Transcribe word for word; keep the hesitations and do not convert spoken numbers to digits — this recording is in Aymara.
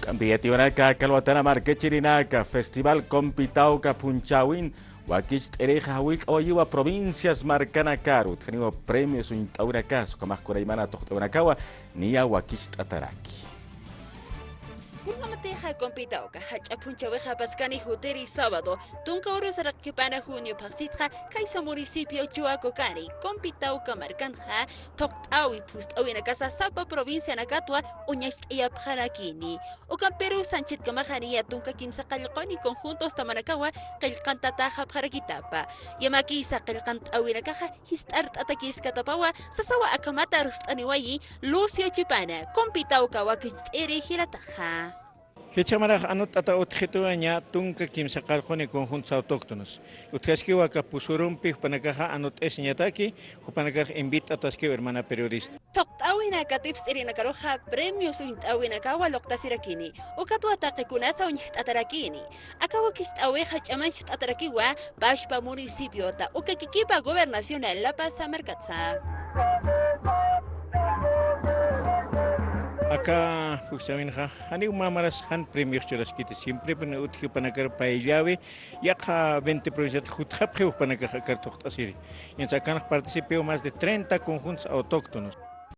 K'ampiyatiwanaka, kalwatana markachirinaka, Festival Compitawka phunchhäwin wakicht'irixa jawillt'awayiwa provincias markanakaru, utjaniwa premios uñt'äwinakas, ukhamax kunaymana tuqt'äwinakawa niya wakicht'ataraki. Kunjamatixa Compitawka jach'a phunchhäwixa paskani jutiri sábado, tunka urus saraqkipana junio phaxsitxa, khaysa municipio Chuaco kani, Compitawka markanxa, thuqt'äwi phust'äwinakasa sapa provincianakatwa uñacht'ayapxarakini. Ukampiru sanchitkamaxa niya tunka kimsa qallquni conjuntos tamanakawa qillqantatäxapxarakitapa. Yamakisa qillqant'äwinakaxa jist'art'atakiskatapawa, sasawa akhamata arst'aniwayi Lucio Chipana, Compitawka wakicht'iri jilataxa. Jichha marax anutt'ata utjituwa niya tunka kimsa qallquni conjuntos autóctonos. Utjaskiwa aka Pusurumpi, jupanakaxa anutt'asiñataki, jupanakarux invit'ataskiw hermana periodista. Thuqt'äwinaka tipst'irinakaruxa premios uñt'äwinakawa luqtasirakini, ukatwa taqikunasa uñjt'atarakini. Aka wakicht'äwixa ch'amancht'atarakiwa pachpa municipiota, uka kikipa gobernación La Paz markatsa. Aka phuchhäwinxa janiw mä maras jan premiox churaskiti, siemprepuni utji jupanakar payllawi, yaqha veinte provinciat jutxapxiw jupanakax akar thuqt'asiri. Entonces akanx participiw más de treinta conjuntos autóctonos.